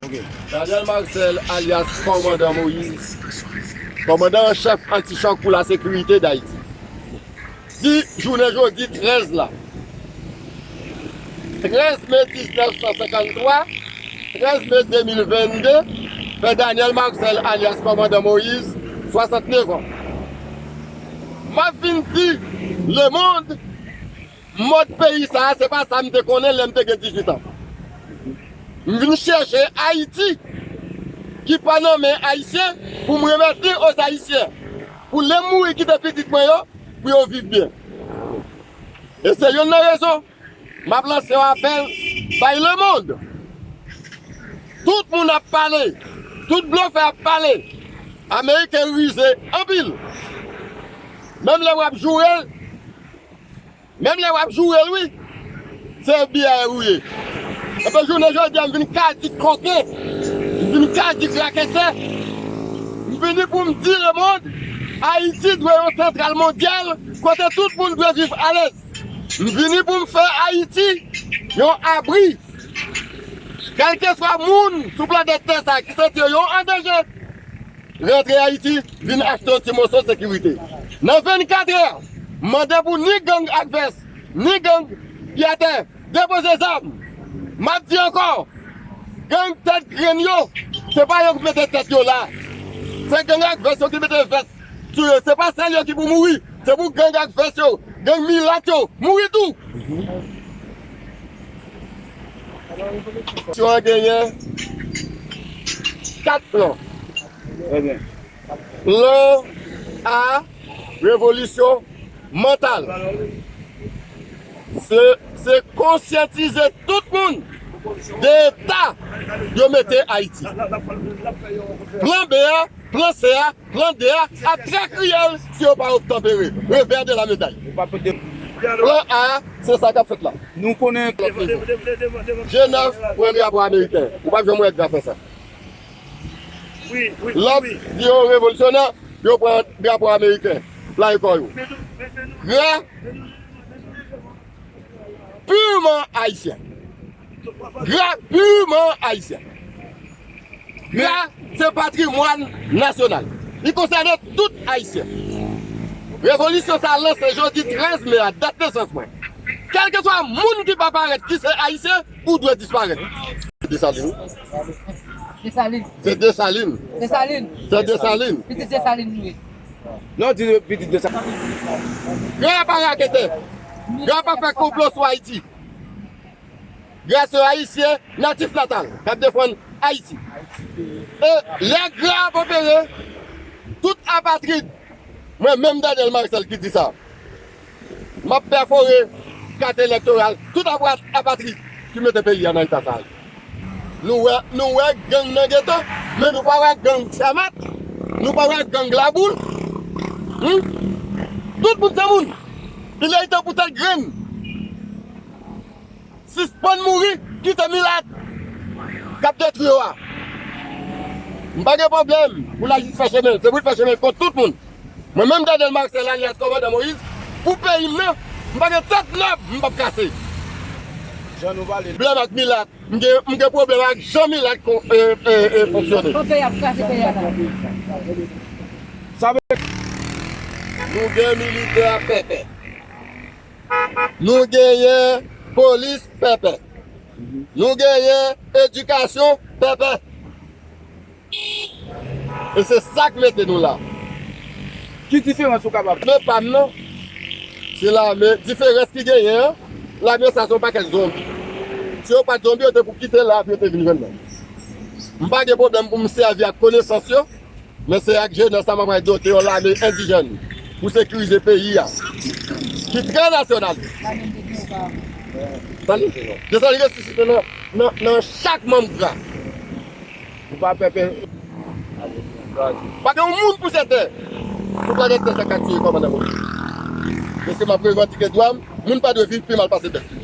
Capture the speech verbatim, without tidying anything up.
Daniel Marcel, alyas Kòmandan Moïse, kòmandan an chèf anti-chòk pou lasekirite Dayiti, di jounen jodi trèz la, trèz me diznèf san senkanntwa, trèz me de mil vennde, fè Daniel Marcel, alyas Kòmandan Moïse, swasantnèf an. M ap vin di lemonn, mòd peyi sa a, se pa sa m te konnen lè m te gen dizuit an. M vin chèche Ayiti ki pa nan men Ayisyen pou m remèt li aux Ayisyen, pou lè m mouri kite pitit mwen yo, pou yo viv byen. E se youn nan rezon m ap lanse yon apèl bay lemonn. Tout moun ap pale, tout blofè ap pale. Ameriken rize anpil. Menm lè w ap joure l, Menm lè w ap joure l, wi, se F B I ou ye. Epi jounen jodi a, m vin kadik koken, m vin kadik raketè. M vini pou m di lemonn, Ayiti dwe yon santral mondyal kote tout moun dwe viv alèz. M vini pou m fè Ayiti yon abri. Kèlkeswa moun sou planèt tè sa a ki santi yo an danje, rantre Ayiti, vin achte yon ti moso sekirite. Nan vennkat è, m mande pou ni gang ak vès, ni gang pye atè, depoze zam. M ap di ankò, gang tèt grenn yo, se pa yo ki mete tèt yo la. Se gang ak vès yo ki mete vès sou yo. Se pa sèl yo ki pou mouri. Se pou gang ak vès yo, gang milat yo, mouri tou. Si w genyen kat plan. Trè byen. Plan A, revolisyon mantal. Se, se konsyantize tout moun de eta yo mete Ayiti. Plan B a, plan C a, plan D a ap trè kriyèl si yo pa obtanpere. Revè de la meday. Plan A, se sa k ap fèt la. Nou konnen. G nèf pran drapo ameriken. Ou p ap janm wè gra fè sa. Lòt di yo revolisyonè, yo pran drapo ameriken, playe kò yo. Gra piman ayisyen. Gra piman ayisyen. Gra se patrimwàn nasyonal. Li konsène tout Ayisyen. Revolisyon sa a lanse jodi trèz me a, dat nesans mwen. Kèlkeswa moun ki pa parèt ki se Ayisyen, ou dwe disparèt. Desalin. Desalin. Se Desalin. Desalin. Se Desalin. Pitit Desalin nou ye. Non, di pitit Desalin. Gra pa raketè. Gra pa fè konplo sou Ayiti. Gra se Ayisyen natif natal k ap defann Ayiti. E lè Gra ap opere, tout apatrid, mwen menm Daniel Marcel ki di sa, m ap pèfore kat elektoral tout apa-, apatrid ki mete peyi a nan eta sa a. Nou wè, nou wè gang nan geto, men nou pa wè gang Sèmat, nou pa wè gang Laboul. Hmm? Tout moun se moun. Il est temps pou tèt grenn. Sispann mouri, kite milat k ap detwi yo a. M pa gen pwoblèm pou lajistis fè chemen l, se pou l fè chemen l kont tout moun. Mwen menm Daniel Marcel alyas Kòmandan Moïse, pou peyi m nan, m pa gen tèt nòb m p ap kase. Jan nou pale. Pwoblèm ak milat, m gen, m gen pwoblèm ak jan milat kon, e, e, e, fonksyone. Sa vle Nou gen militè pèpè. Nou genyen polis pèpè. Nou genyen edikasyon pèpè. E se sa k mete nou la. Ki diferans ou kapab? Lame pa m nan, se lame, diferans ki genyen an, lame sa se yon pakèt zonbi. Si yo pa t zonbi, yo te pou kite la, epi yo te vin jwenn mwen. M pa gen pwoblèm pou m sèvi ak konesans yo, men se ak jenès sa m ap pral dote yon lame endijèn pou sekirize peyi a, ki trè nasyonalis. Tande? Desalin resisite nan, nan, nan chak manm Gra. Ou pa pè, pè. Pa gen yon moun pou sèten sou planèt tè sa k ap tiye kòmandan Moïse. Paske m ap revandike dwa m, moun pa dwe viv pi mal pase bèt li.